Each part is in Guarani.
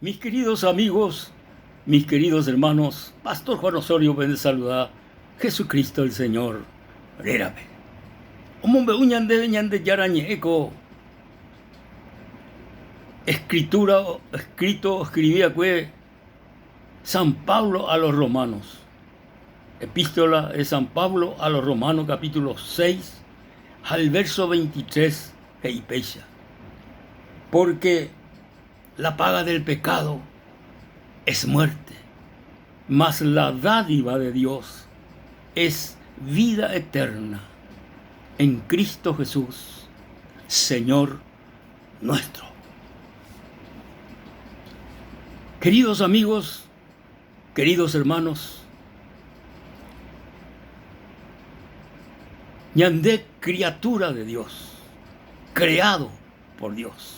Mis queridos amigos, mis queridos hermanos, Pastor Juan Osorio pende saluda Jesucristo el Señor rérape. Omombe'u ñandéve Ñandejára ñe'ẽ ko escritura escrito oscribi va'ekue San Pablo a los Romanos. Epístola de San Pablo a los Romanos capítulo 6 ha el verso 23 he'i péicha, Porque la paga del pecado es muerte, mas la dádiva de Dios es vida eterna en Cristo Jesús, Señor nuestro. Queridos amigos, queridos hermanos, ñande criatura de Dios, creado por Dios.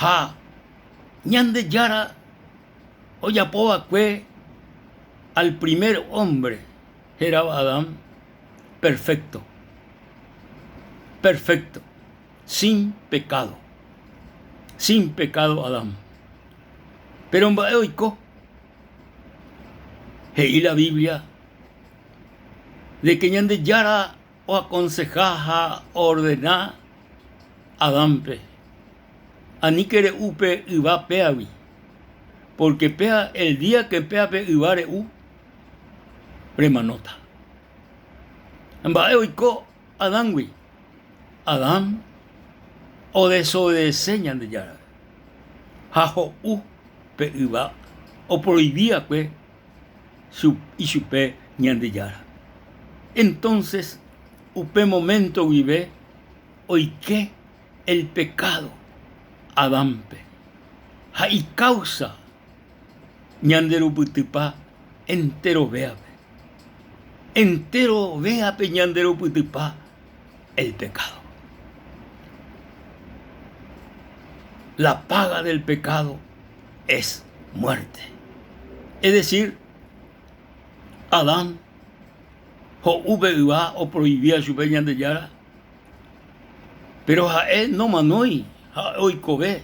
Ha Ñandejára ojapo va'ekue al primer hombre hérava Adán perfecto, perfecto, sin pecado, sin pecado Adán. Pero mba'e oiko? He'i la Biblia de que Ñandejára oakonseha ha oordena Adánpe, Aníke re'u pe yva péagui, pórke péa el día ke péa pe yva re'u, remanóta. Mba'e oiko Adángui? Adán odesobedese Ñandejárape ha ho'u pe yva oproivi va'ekue ichupe Ñandejára. Entonces upe momento guive oike el pecado Adánpe ha icausa ñanderupytypa enterovéape. Enterovéape ñanderupytypa el pecado. La paga del pecado es muerte. Es decir, Adán ho'u pe yva oproivíva chupe Ñandejára, péro ha'e nomanói, ha'e oikove,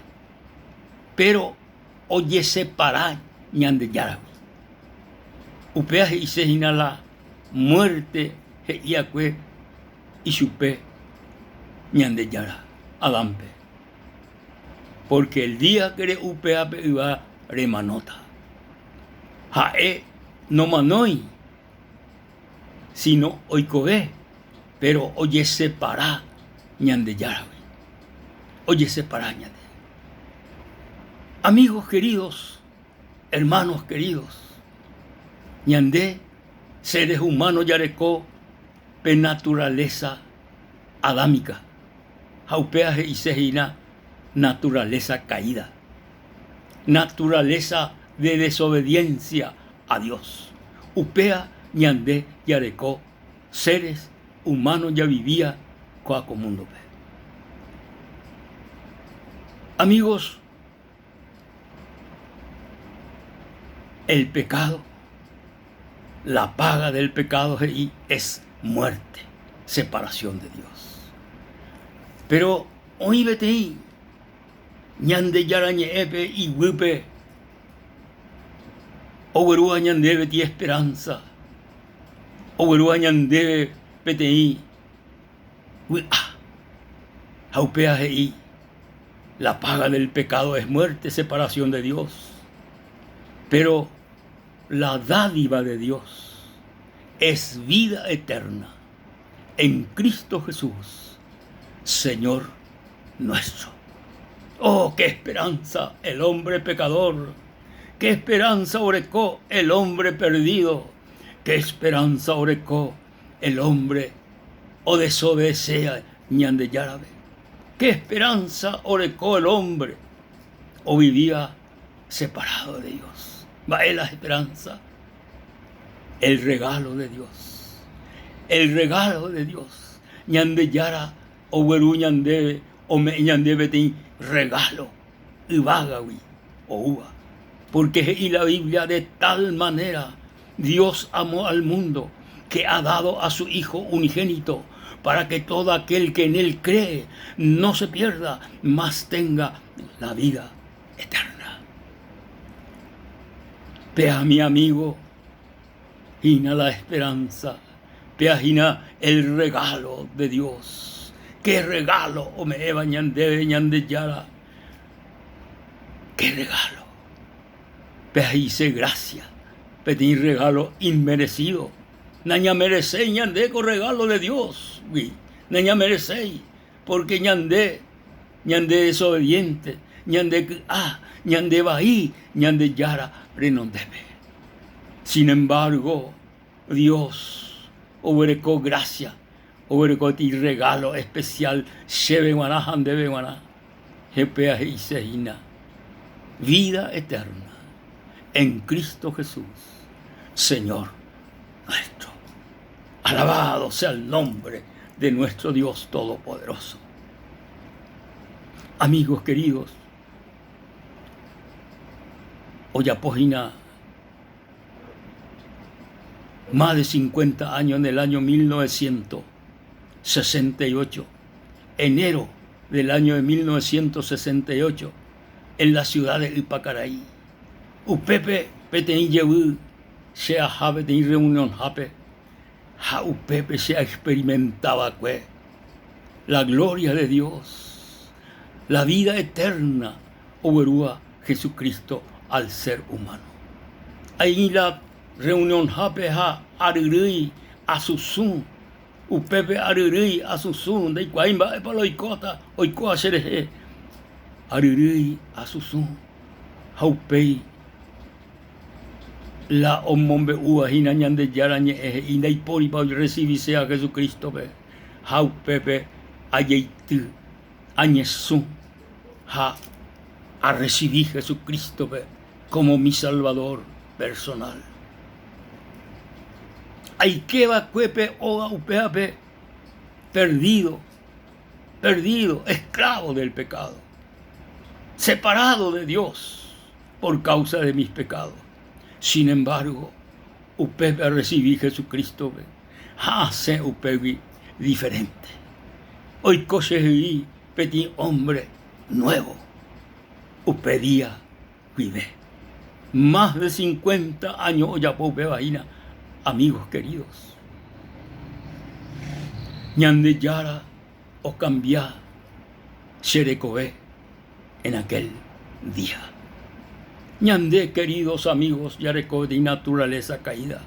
péro ojesepara Ñandejáragui. Upéva he'ise hína la muérte he'i va'ekue ichupe Ñandejára Adánpe. Pórke el día ke re'u péva pe yva remanóta. Ha'e nomanói, síno oikove, péro ojesepara Ñandejáragui. Ojesepara Ñandejára. Amigos queridos, hermanos queridos, ñande seres humanos jareko pe naturaleza adámica. Ha upéva he'ise hína naturaleza caída, naturaleza de desobediencia a Dios. Upéva ñande jareko seres humanos javivía ko'ã ko múndope. Amigos, el pecado, la paga del pecado he'i es muerte, separación de Dios. Pero oĩ peteĩ Ñandejára ñe'ẽpe iguýpe oguerúva ñandéve peteĩ esperanza, oguerúva ñandéve peteĩ vy'a. Ha upéva he'i, La paga del pecado es muerte, separación de Dios. Pero la dádiva de Dios es vida eterna en Cristo Jesús, Señor nuestro. Oh, qué esperanza el hombre pecador, qué esperanza orekó el hombre perdido, qué esperanza orekó el hombre odesobedecea Ñandejárape. Qué esperanza orekó el hombre o vivía separado de Dios. Mba'e la esperanza? El regalo de Dios. El regalo de Dios. Ñandejára ogueru ñandéve, ome'ẽ ñandéve peteĩ regalo yvágagui oúva. Porque he'i la Biblia de tal manera Dios amó al mundo que ha dado a su Hijo unigénito. Para que todo aquel que en él cree no se pierda, mas tenga la vida eterna. Péa mi amigo hína la esperanza, péa hína el regalo de Dios. Qué regalo ome'ẽva ñandéve Ñandejára! Qué regalo! Péa he'ise gracia, peteĩ regalo inmerecido. Nañamereséi ñande ko regalo de Dios-gui, nañamereséi, porque ñande ñande desobediente, ñande ky'a, ñande vai Ñandejára renondépe. Sin embargo, Dios oguereko gracia, oguereko peteĩ regalo especial chéve g̃uarã ha ndéve g̃uarã. Upéva he'ise hína vida eterna en Cristo Jesús, Señor nuestro. Alabado sea el nombre de nuestro Dios Todopoderoso. Amigos queridos, ojapo hína más de 50 años en el año 1968, enero del año de 1968, en la ciudad de Ypacaraí. Upépe peteĩ jevy che aha peteĩ reunionhápe ha upépe che aexperimenta va'ekue la gloria de Dios, la vida eterna oguerúva Jesucristo al ser humano. Aĩ la reunionhápe ha aryrýi asusũ, upépe aryrýi asusũ, ndaikuaái mba'épa la oikóta, oikóva cherehe, aryrýi asusũ ha upéi La omombe'úva hína Ñandejára Ñe'ẽ he'i ndaipóripa ojerresiviséva Jesucrístope, ha upépe ajeity, añesũ ha arresivi Jesucrístope kómo mi Salvadór personál. Aike va'ekue pe óga upévape perdído, perdído, esklávo del pekádo, separádo de Dios. por causa de mis pecados. Sin embargo, upépe arrecibi Jesucristo-pe ha asẽ upégui diferente. Oiko chehegui peteĩ hombre nuevo upe día guive. Más de cincuenta años ojapo upéva hína, amigos queridos. Ñandejára okambia che rekove. en aquel día. Ñande, queridos amigos, jareko peteĩ naturaleza caída.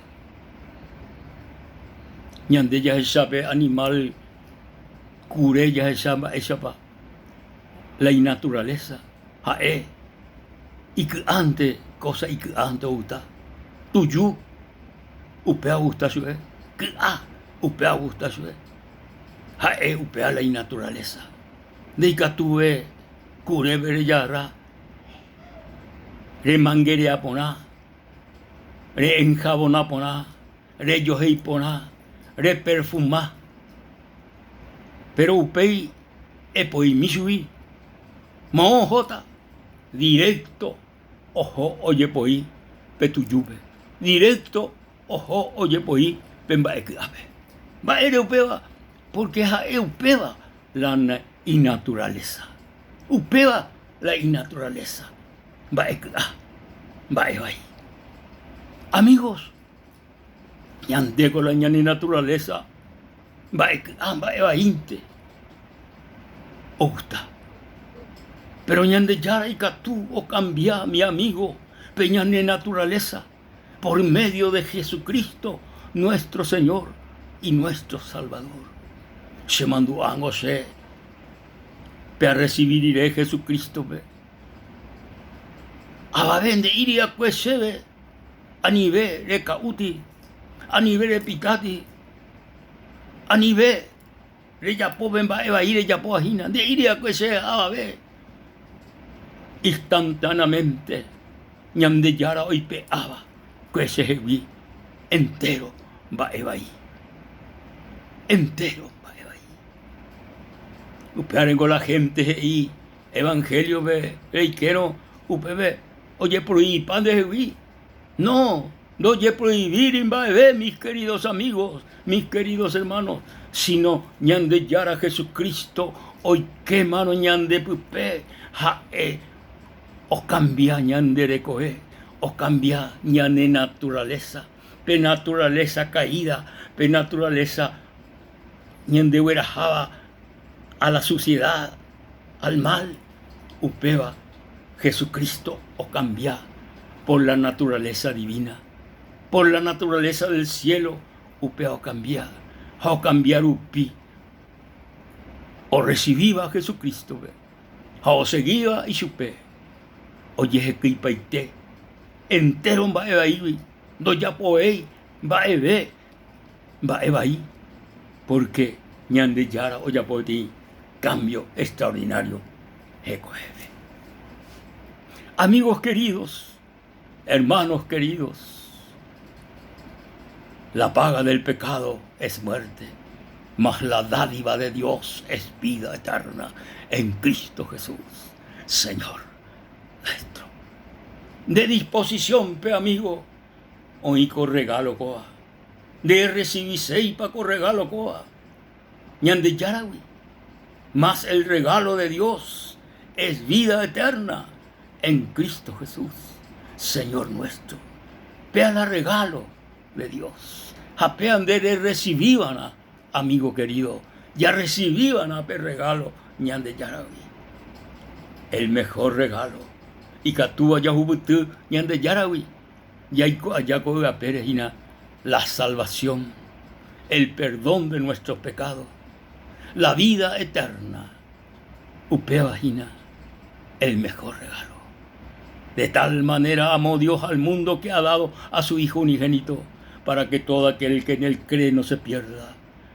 Ñande jahecha pe animal kure jahecha mba'éichapa la inaturaleza ha'e iky'ánte cosa iky'ánte ogusta tuju upéva ogusta chupe ky'a upéva ogusta chupe ha'e upéva la inaturaleza. Ndaikatuve kurépe rejarra, remangerea porã, reenjabona porã, rejohéi porã, reperfuma. Péro upéi epoimi chugui, moõ ohóta? Dirékto oho ojepoi pe tujúpe, dirékto oho ojepoi pe mba'e ky'ápe. Mba'ére upéva? Pórke ha'e upéva la inaturaleza. Upéva la inaturaleza. Mba'e ky'a, mba'e vai. Amigos, ñandéko la ñane naturaleza mba'e ky'a, mba'e vaínte ogusta. Pero Ñandejára ikatu okambia, mi amigo, pe ñane naturaleza. Por medio de Jesucristo, nuestro Señor y nuestro Salvador. Che mandu'ángo che pe arrecibi rire Jesucristo-pe, avave nde'íri va'ekue chéve anive reka'úti, anive repitáti, anive Rejapo pe mba'e vai rejapóva hína, nde'íri va'ekue che avave. Instantáneamente Ñandejára oipe'áva kue chehegui entéro mba'e vai. Entéro mba'e vai. Upévarengo la hénte he'i evanhéliope reikérõ upépe ojeproivipa ndehegui. No! Ndojeproivíri mba'eve, mis queridos amigos, mis queridos hermanos, sino Ñandejára Jesucristo oikémarõ ñande pype, ha'e okambia ñande rekove, okambia ñane naturaleza, pe naturaleza caída, pe naturaleza ñandegueraháva a la suciedad, al mal, upéva Jesucristo okambia por la naturaleza divina, por la naturaleza del cielo, upéva okambia ha okambia rupi orrecibíva Jesucristo-pe ha osegíva ichupe ojehekyipaite entéro mba'e vaígui, ndojapovéi mba'eve mba'e vai, pórke Ñandejára ojapo peteĩ kámbio extraordinário hekovépe. Amigos queridos, hermanos queridos, la paga del pecado es muerte, mas la dádiva de Dios es vida eterna en Cristo Jesús, Señor nuestro. Nde disposiciónpe, amigo, oĩ ko rregálo kóva. Nderresiviséipa ko rregálo kóva Ñandejáragui? Mas el regalo de Dios es vida eterna en Cristo Jesús, Señor nuestro. Péa la regalo de Dios. Ha péa nde rerresiviva'erã, amigo querido, jarresiviva'erã pe regalo Ñandejáragui. El mejor regalo ikatúva jahupyty Ñandejáragui Jaiko aja ko yvapére hína la salvación, el perdón de nuestros pecados, la vida eterna, upéva hína el mejor regalo. De tal manera amó Dios al mundo que ha dado a su Hijo unigénito, para que todo aquel que en él cree no se pierda,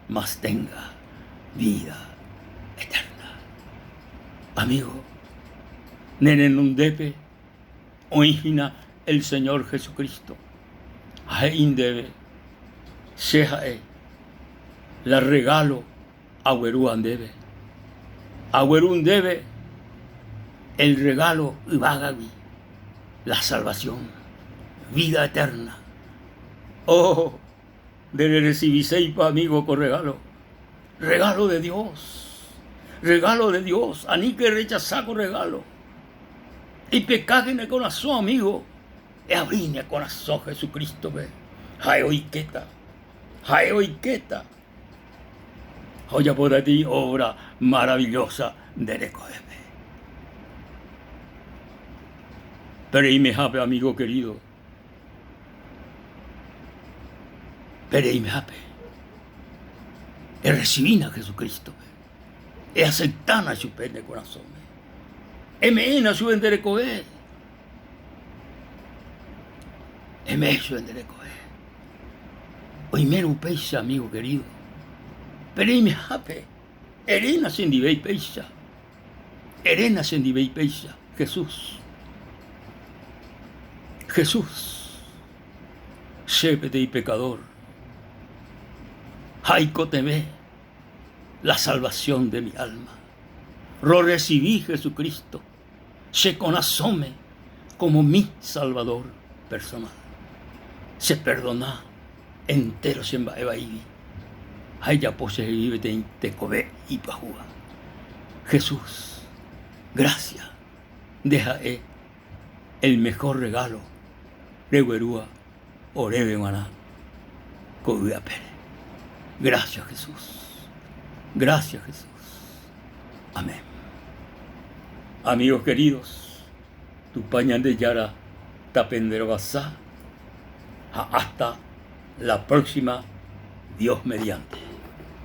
mas tenga vida eterna. Amigo, ne renondépe Oĩ hína el Señor Jesucristo, ha he'i ndéve, Che ha'e la regalo aguerúva ndéve. Agueru ndéve el regalo yvágagui, la salvación, vida eterna. Oh, ndererecibiséipa, amigo, ko regalo? Regalo de Dios, regalo de Dios, aníke errechasa ko regalo. Ipekáke ne korasõ, amigo, eavri ne korasõ Jesucristo-pe, ha'e oikéta, ha'e oikéta ha ojapóta peteĩ obra maravillosa nde rekovépe. Pe reimehápe, amigo querido, pe reimehápe, errecibína Jesucristo-pe. Easeptána chupe ne korasõme. Eme'ẽna chupe nde rekove. Eme'ẽ chupe nde rekove. Oimérõ upéicha, amigo querido, pe reimehápe, eréna chendive péicha. Eréna chendive péicha, Jesús. Jesús, che peteĩ pecador ha aikotevẽ la salvación de mi alma. Rorresivi Jesucristo che korasõme como mi Salvador personal. Cheperdona entéro che mba'e vaígui ha ejapo chehegui peteĩ tekove ipyahúva. Jesús, gracia, nde ha'e el mejor regalo reguerúva oréve g̃uarã ko yvy apére. Gracias Jesús. Gracias Jesús. Amén. Amigos queridos, Tupã Ñandejára tapenderovasa ha hasta la próxima Dios mediante.